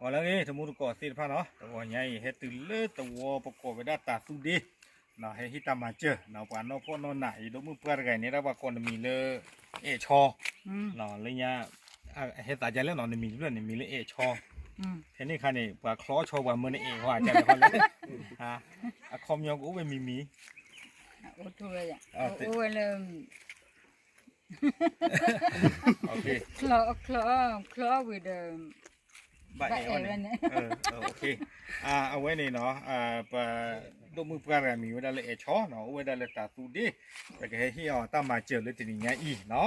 ဂီၤလၢအဂ့ၤ တမူတကိးသ့ၣ်တဖၣ်နီၤ, တဂီၤညါအံၤ ဟဲတုၤလၢသဝီပကိးဝဲဒၣ်တၤသူဒ့, ဟဲဟ့ၣ်တၢ်မၤစၢၤနီၤ, ပှၤနီၢ်ဖှီၣ်နီၢ်နးအံၤ ဒိၣ်မုၣ်ပှၢ်တဂၤအံၤန့ၣ် ဒၣ်ပှၤကိးနမံၤလၢ အဲၣ်ဆီ, လၢညါ ဟဲသးဒ်လဲၣ်နီၤ, နမံၤတဖျၢၣ်န့ၣ် မံၤလၢအဲၣ်ဆီ, ဖဲန့ၣ်အခါန့ၣ် ပှၤချီဆီပှၤမၢန့ၣ်အဲၣ်ဝဲဒ်လဲၣ်, အခီပညီကအိၣ်ဝဲမံၤမံၤ, အိၣ်ဝဲလၢ ချီ ချီဝံၤဒီး ဘၣ်အဲၣ်ဝဲန့ၣ်, အဝဲန့ၣ်နီၤ, ပ ဒိၣ်မုၣ်ပှၢ်တဂၤမံၤဝဲဒၣ်လၢအဲၣ်ဆီနီၤ, အိၣ်ဝဲဒၣ်လၢတၤသူဒ့, ပကဟဲဟ့ၣ်အီၤတၢ်မၤစၢၤလၢတနံၤညါအံၤနီၤ,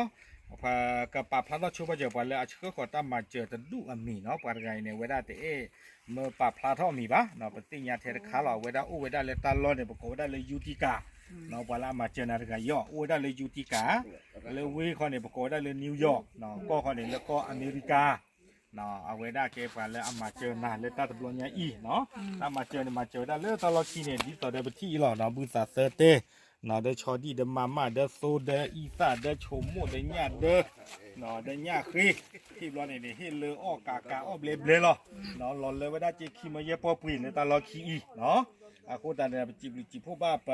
ပှၤကပာ်ဖျါထီၣ်ဆိပာ်စၢၤပှၤလၢအဆှၢဃီၤတၢ်မၤစၢၤတဒူၣ်အမံၤနီၤ, ပှၤတဂၤအံၤန့ၣ် အဝဲဒၣ်တအဲၣ်မၢပာ်ဖျါထီၣ်အမံၤဘၣ်နီၤ, ပသ့ၣ်ညါထဲတခါလီၤ, အဝဲဒၣ်အိၣ်ဝဲဒၣ်လၢတၢ်လီၢ်န့ၣ် ပကိးဝဲဒၣ်လၢ Utica နီၤ, ပှၤလၢအမၤစၢၤနၤတဂၤအံၤ အိၣ်ဝဲဒၣ်လၢ Utica, လၢဝ့ၢ်ခီန့ၣ် ပကိးဝဲဒၣ်လၢ New York နီၤ, ကီၢ်ခီန့ၣ် လၢကီၢ်အမဲရကၤ အဝဲဒၣ်ကဲပှၤလၢအမၤစၢၤနၤလၢတၢ်တဘျီညါအံၤနီၤ, တၢ်မၤစၢၤန့ၣ် မၤစၢၤဝဲဒၣ်လၢတၢ်လီၢ်ခံန့ၣ် ဒ်သိးဒီးပထံၣ်အံၤလီၤနီၤ, ဘုသးသၢတဲ နီၤ, ဒီးဆီဒံၣ် ဒီးမၤမၣ် ဒီးသိဒီးအံသၣ် ဒီးဆိမိၣ် ဒီးညၣ်ဒၢ ဒီးညၣ်ဃ့, ဟ့ၣ်ဘျီန့ၣ်န့ၣ် ဟ့ၣ်လၢအီၣ်ကးကးအီၣ်ဘျဲဘျဲလီၤ, လီၤလၢဝဲဒၣ်က့ခံမၢယဲၢ်ပီၢ်ပှ့ၤလၢတၢ်လီၢ်ခံအံၤနီၤ, အဃိသတးန့ၣ် ပစံးဘျုးစံးဖှိၣ်ဘၣ်ပ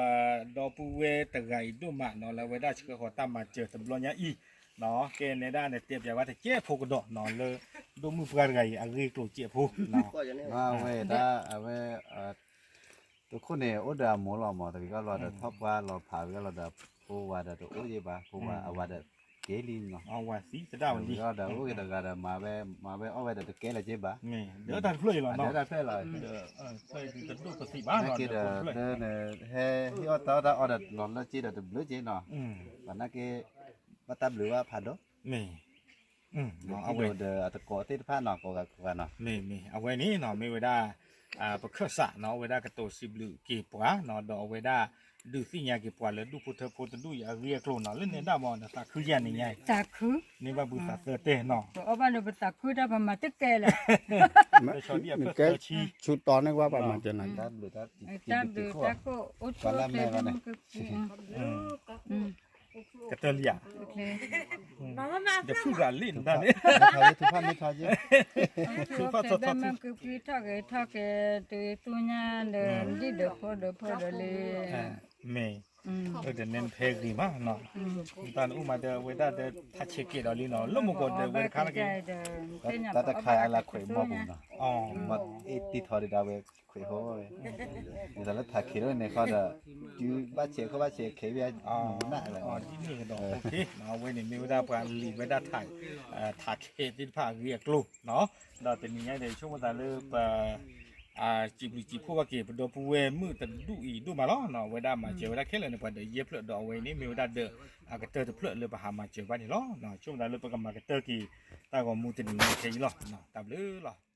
ဒီပုၢ်ဝဲၢ်တဂၤအံၤဒိၣ်မးနီၤ, လၢအဝဲဒၣ်ဆှၢဃီၤတၢ်မၤစၢၤတဘျီညါအံၤနီၤ, ကဲနဲဒၣ်နတဲပျးဝဲတကဲးဖိကဒီးနီၤ, လၢဒိၣ်မုၣ်ပှၢ်တဂၤအံၤအဂ့ၢ်အကျိၤကဲးဖိနီၤ, အဝဲဒၣ်အဝဲ တခိၣ်န့ၣ် အိၣ်ဒီးအမိၢ်လီၤမး, တဂ့ၤကီၢ်လီၤဒီး ထီၣ်ပှၢ်လီၤဖးဝံၤကီၢ်လီၤဒီး ဖိဝၤဒီးတအိၣ်ယဲၢ်ဘၣ်, ဖိဝၤအဝၤဒီးကဲလံနီၤ, ဝၤသံသဒၣ်ဝံၤလံ, ဒီးအိၣ်က့ၤတဂၤဒီး မၤဝဲအီၣ်ဝဲဒီးတကဲလၢၤက့ဘၣ်, ဒီးတၢ်တဖျၢၣ်အံၤလီၤနီၤ, တၢ်တဖျၢၣ်လီၤ, နာ်က့ဒီး ဟဲဟ့ၣ်အီၣ်တၢ်အီၣ်တၢ်အီဒီးလီၤလၢက့ဒီးတဘျုးက့နီၤ, ဘၣ်နာ်က့ ဘၣ်တၢ်ဘျုးဘၣ်ဖးဒိၣ် မ့ၢ် အဝဲဒီးအတကိးသ့ၣ်တဖၣ်နီၤ, ကိးဂၤကိးဂၤနီၤ, မ့ၢ်မ့ၢ် အဝဲန့ၣ်နီၤ မ့ၢ်ဝဲဒၣ် ပခၢၣ်စးနီၤ, အဝဲဒၣ်ကတိၤစံးဘျုးက့ၤပှၤနီၤ, ဒီးအဝဲဒၣ်ဒုးသ့ၣ်ညါက့ၤပှၤလၢဒူၣ်ဖိထၢဖိတဒူၣ်အံၤအဂ့ၢ်အကျိၤနီၤ, လၢနဲဒၣ်မးနသးခုယၤန့ၣ်ညါ, န့ၢ်ဘၣ်ဘုသးသၢတဲနီၤ, ပအီၣ်ဘၣ်လၢပသးခုတၢ်ပမၤတကဲလၢၤ, ကဲဆူတီၤန့ၢ်ဝဲပှၤမၤစၢၤနၤ, တၢ်ဘျုးတၢ်ဖှိၣ်အိၣ်ထီၣ်ကျဲမ့ၢ်ကပူၤ ကတၢၢ်လံဧါ, တဖုဂၤလံနတၢ်န့ၣ်, ထူဖၣ်ထူဖၣ်မ့ၢ်ထီၣ်က့ၤ ထူဖၣ်ထီၣ်က့ၤ ထီၣ်က့ၤ တုၤသူညါဒီး ဒ်ဒီးဖိဒီးဖိဒီးလံ, မ့ၢ် တနဲနဖဲဂ့ၤမးနီၤ, တၢ်နအိၣ်မးဒီးအဝဲဒၣ်ဒီးထးဆဲးကဲးဒီးလံနီၤ, လၢမူကီးဒီးဝဲတခါန့ၣ်က့ၤ, တၢ်တခါအလၢခွဲးမီၢ်ပူၤနီၤ, မ့ၢ်တံၢ်ထီၣ်ဒံးဒၣ်ဝဲခွဲးဟိဝဲ, ဒ်သိးလၢထးခံးထီၣ်န့ၣ်ဃီဒီး တုၤဘၣ်ဆဲးခိၣ်ဘၣ်ဆဲးခဲးဝဲ, ဒ်န့ၣ်ဒီး အဝဲန့ၣ်မ့ၢ်ဝဲဒၣ်ပှၤလံာ်ဝဲဒၣ်ထး ထးခဲးသ့ၣ်တဖၣ်အဂ့ၢ်အကျိၤနီၤ, ဒီးတနံၤညါဒီးဆိကမိၣ်သးလၢပ စံးဘျုးစံးဖှိၣ်ဘၣ်က့ၤ ပဒီပုၢ်ဝဲၢ်မုၣ်တဒူၣ်အံၤဒိၣ်မးလီၤ. အဝဲဒၣ်မၤစၢၤဝဲဒၣ်ခဲလၢာ်န့ၣ် ပှၤဒီးယဲၢ်ဖျၢၣ်ဒီးအဝဲအံၤန့ၣ် မ့ၢ်ဝဲဒၣ်ဒီးအကတၢၢ်တဖျၢၣ်လၢပဟးမၤစၢၤဘၣ်န့ၣ်လီၤ. ဆိကမိၣ်သးလၢပကမၤကတၢၢ်က့ၤ တၢ်ဂီၤမူတနံၤညါခဲအံၤလီၤ. တၢ်ဘျုးလီၤ.